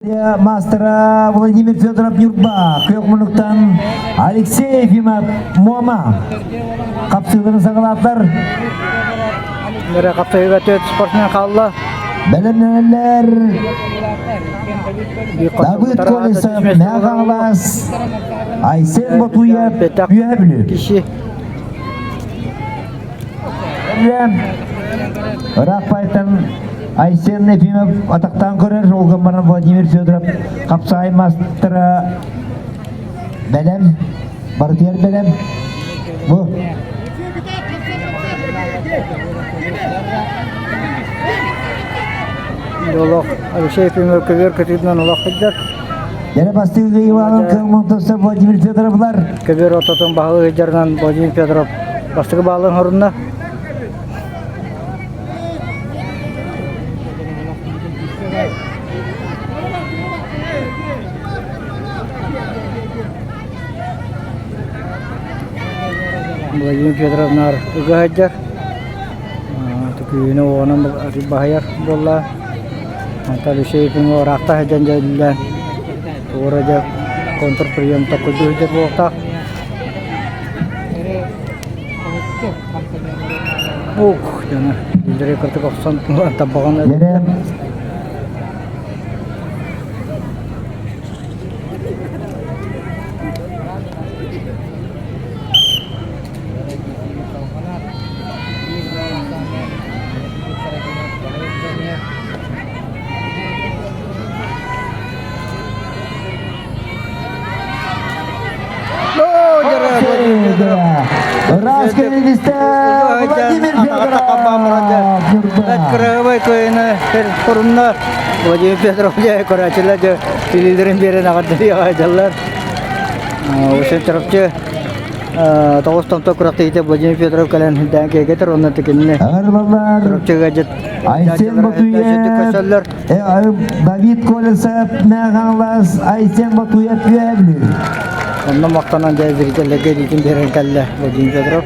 Маастара Владимир Федоров Ньурба, күөх муннуктан Алексей Ефимов Муома хапсыыларын саҕалаатылар. Нөрэ хапсыыга төрт спортсмен хаалла. Бэлэмнэнэллэр Давыд Колесов, Мэҕэ Айсен Ботуев, Үөһэ Бүлүү. Киши. Ыраах байтан Айсен Ефимов атахтаан көрөр, ол гынан баран Владимир Федоров хапсаай маастара бэлэм, барытыгар бэлэм. Бу. Олох Алексей Ефимов көбүөр көтүүтүнэн олох сылдьар. Yine бастыгы Иванов Кылмонтовса Владимир Федоровлар. Көбүөр ортотун баһылык ыйдарынан Владимир Федоров бастакы баалын хорунна. Владимир Федоров наар ыга сылдьар. Түкүүнү уонан баһыйар буолла. Онтон Алексей Ефимов ыраахта сылдьан дьэллээн туора дьэ контрприем токкуйдуу сылдьар буолуохтаах. Ух, дьоно илдьирэй кырдык охсон табаҕын Раз кэлинистэ Владимир Федоров. Кырабай кыайына хорунна Владимир Петров көрөөчүлэр дьэ илиилэрин биэрэн аҕардыы Усе чурапчы тоҕус томто күрэхтэһиитэ Владимир Федоров кэлэн дээн киэргэтэр уонна тикинни Ыҥырылаллар Чурапчыга дьыт Айсен Ботуев, Давид Колесов, Мэҕэ Айсен Ботуев үөһэ Онно махтанан дьэ зрителлэргэ илиитин биэрэн кэллэ Владимир Федоров.